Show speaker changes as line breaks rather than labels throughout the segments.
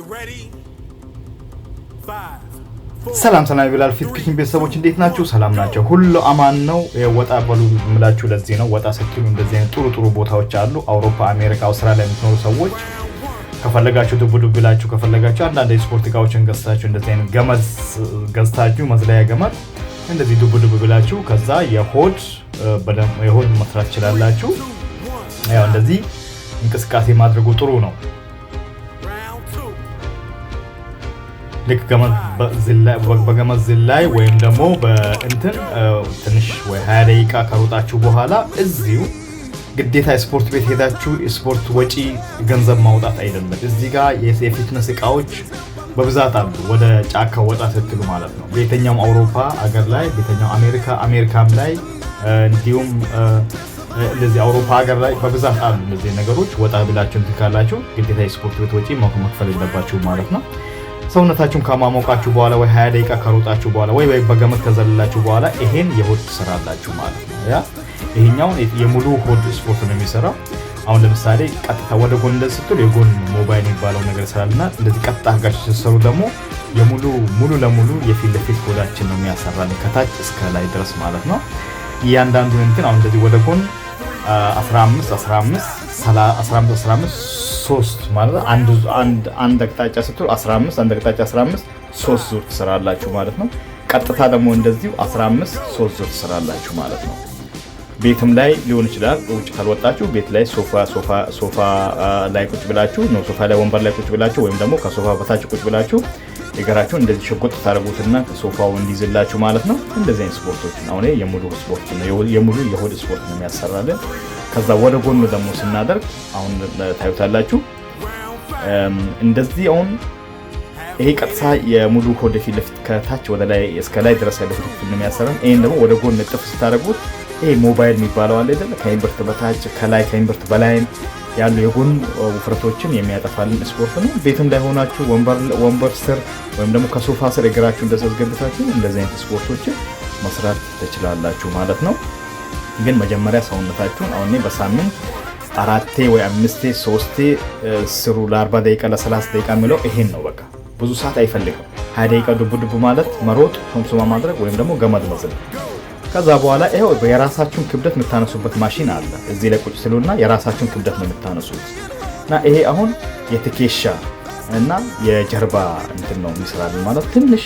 Ready? Five, four,
ሰላም ሰላም ይብላል ፊት ክሽን ቤተሰቦች፣ እንዴት ናችሁ? ሰላም ናቸው። ሁሉ አማን ነው። ወጣ በሉ የምላችሁ ለዚህ ነው። ወጣ ስትሉ እንደዚህ አይነት ጥሩ ጥሩ ቦታዎች አሉ። አውሮፓ፣ አሜሪካ፣ አውስትራሊያ የምትኖሩ ሰዎች ከፈለጋችሁ ዱብ ዱብ ብላችሁ፣ ከፈለጋችሁ አንዳንድ የስፖርት እቃዎችን ገዝታችሁ፣ እንደዚህ አይነት ገመድ ገዝታችሁ፣ መዝለያ ገመድ፣ እንደዚህ ዱብ ዱብ ብላችሁ ከዛ የሆድ መስራት ትችላላችሁ። ያው እንደዚህ እንቅስቃሴ ማድረጉ ጥሩ ነው።
Round two.
ልክ በገመድ ዝላይ ወይም ደግሞ በእንትን ትንሽ ወይ 20 ደቂቃ ከሮጣችሁ በኋላ እዚሁ ግዴታ የስፖርት ቤት ሄዳችሁ የስፖርት ወጪ ገንዘብ ማውጣት አይደለም። እዚህ ጋር የ fitness እቃዎች በብዛት አሉ። ወደ ጫካ ወጣ ስትሉ ማለት ነው። በየትኛውም አውሮፓ አገር ላይ፣ በየትኛው አሜሪካ፣ አሜሪካም ላይ፣ እንዲሁም እንደዚህ አውሮፓ ሀገር ላይ በብዛት አሉ እነዚህ ነገሮች። ወጣ ብላችሁ እንትን ካላችሁ ግዴታ የስፖርት ቤት ወጪ መክፈል የለባችሁ ማለት ነው። ሰውነታችሁን ከማሞቃችሁ በኋላ ወይ 20 ደቂቃ ከሮጣችሁ በኋላ ወይ በገመድ ከዘለላችሁ በኋላ ይሄን የሆድ ትሰራላችሁ ማለት ነው። ያ ይሄኛውን የሙሉ ሆድ ስፖርት ነው የሚሰራው። አሁን ለምሳሌ ቀጥታ ወደ ጎን እንደዚህ ስትሉ የጎን ሞባይል የሚባለው ነገር ይሰራልና እንደዚህ ቀጥታ አድርጋችሁ ስትሰሩ ደግሞ የሙሉ ሙሉ ለሙሉ የፊት ለፊት ሆዳችን ነው የሚያሰራልን ከታች እስከ ላይ ድረስ ማለት ነው። እያንዳንዱን እንትን አሁን እንደዚህ ወደ ጎን 15 15 15 15 3 ማለት አንድ አንድ አንድ አቅጣጫ ስትሉ 15፣ አንድ አቅጣጫ 15፣ 3 ዙር ትሰራላችሁ ማለት ነው። ቀጥታ ደግሞ እንደዚሁ 15፣ 3 ዙር ትሰራላችሁ ማለት ነው። ቤትም ላይ ሊሆን ይችላል። ውጭ ካልወጣችሁ ቤት ላይ ሶፋ ላይ ቁጭ ብላችሁ ነው፣ ሶፋ ላይ ወንበር ላይ ቁጭ ብላችሁ ወይም ደግሞ ከሶፋ በታች ቁጭ ብላችሁ እግራችሁን እንደዚህ ሸጎጥ ታደርጉትና ሶፋው እንዲይዝላችሁ ማለት ነው። እንደዚህ አይነት ስፖርቶች አሁን ይሄ የሙሉ ስፖርት ነው፣ የሙሉ የሆድ ስፖርት ነው የሚያሰራልን። ከዛ ወደ ጎኑ ደግሞ ስናደርግ አሁን ታዩታላችሁ። እንደዚህ አሁን ይሄ ቀጥታ የሙሉ ሆድ ፊት ለፊት ከታች ወደ ላይ እስከ ላይ ድረስ ያለው ክፍል ነው የሚያሰራን። ይሄን ደግሞ ወደ ጎን እጥፍ ስታደርጉት ይሄ ሞባይል የሚባለው አለ አይደለ? ከእምብርት በታች ከላይ ከእምብርት በላይም ያሉ የጎን ውፍረቶችን የሚያጠፋልን ስፖርት ነው። ቤትም ላይ ሆናችሁ ወንበር ስር ወይም ደግሞ ከሶፋ ስር እግራችሁ እንደዚህ አስገብታችሁ እንደዚህ አይነት ስፖርቶችን መስራት ትችላላችሁ ማለት ነው። ግን መጀመሪያ ሰውነታችሁን አሁን እኔ በሳምንት አራቴ ወይ አምስቴ ሶስቴ ስሩ፣ ለ40 ደቂቃ ለ30 ደቂቃ የሚለው ይሄን ነው። በቃ ብዙ ሰዓት አይፈልግም። 20 ደቂቃ ዱብ ዱብ ማለት፣ መሮጥ፣ ሶምሶማ ማድረግ ወይም ደግሞ ገመድ መዝለል። ከዛ በኋላ ይኸው የራሳችሁን ክብደት የምታነሱበት ማሽን አለ። እዚህ ላይ ቁጭ ስሉና የራሳችሁን ክብደት ነው የምታነሱት። እና ይሄ አሁን የትከሻ እና የጀርባ እንትን ነው የሚሰራልን ማለት፣ ትንሽ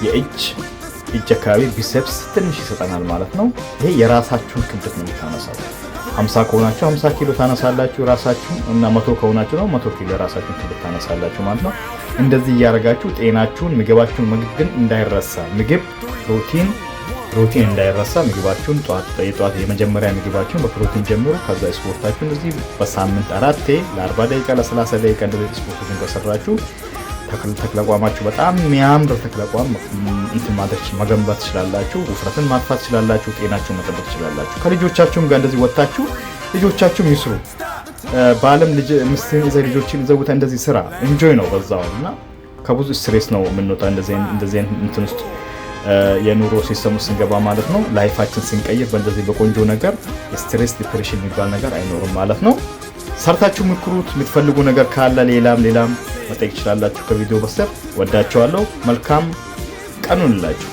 የእጅ እጅ አካባቢ biceps ትንሽ ይሰጠናል ማለት ነው። ይሄ የራሳችሁን ክብደት ነው የምታነሳው። 50 ከሆናችሁ 50 ኪሎ ታነሳላችሁ ራሳችሁ እና 100 ከሆናችሁ ነው 100 ኪሎ የራሳችሁን ክብደት ታነሳላችሁ ማለት ነው። እንደዚህ እያደረጋችሁ ጤናችሁን፣ ምግባችሁን፣ ምግብ ግን እንዳይረሳ፣ ምግብ ፕሮቲን እንዳይረሳ። ምግባችሁን ጠዋት የጠዋት የመጀመሪያ ምግባችሁን በፕሮቲን ጀምሩ። ከዛ ስፖርታችሁን እንደዚህ በሳምንት አራቴ ለ40 ደቂቃ ለ30 ደቂቃ እንደዚህ ስፖርቶችን ከሰራችሁ ተክለቋማችሁ በጣም የሚያምር ተክለቋም እንትን ማድረግ መገንባት ትችላላችሁ። ውፍረትን ማጥፋት ትችላላችሁ። ጤናችሁን መጠበቅ ትችላላችሁ። ከልጆቻችሁም ጋር እንደዚህ ወጥታችሁ ልጆቻችሁም ይስሩ። ባልም ልጅ ሚስትህን ይዘህ ልጆችን ይዘህ ውጣ፣ እንደዚህ ስራ፣ enjoy ነው በዛው እና ከብዙ stress ነው የምንወጣ እንደዚህ እንደዚህ እንትን ውስጥ የኑሮ system ውስጥ ስንገባ ማለት ነው። Life ኣችን ስንቀይር በእንደዚህ በቆንጆ ነገር stress፣ depression የሚባል ነገር አይኖርም ማለት ነው። ሰርታችሁ ምክሩት። የምትፈልጉ ነገር ካለ ሌላም ሌላም መጠየቅ ትችላላችሁ ከቪዲዮ በስር። ወዳችኋለሁ። መልካም ቀን ይሁንላችሁ።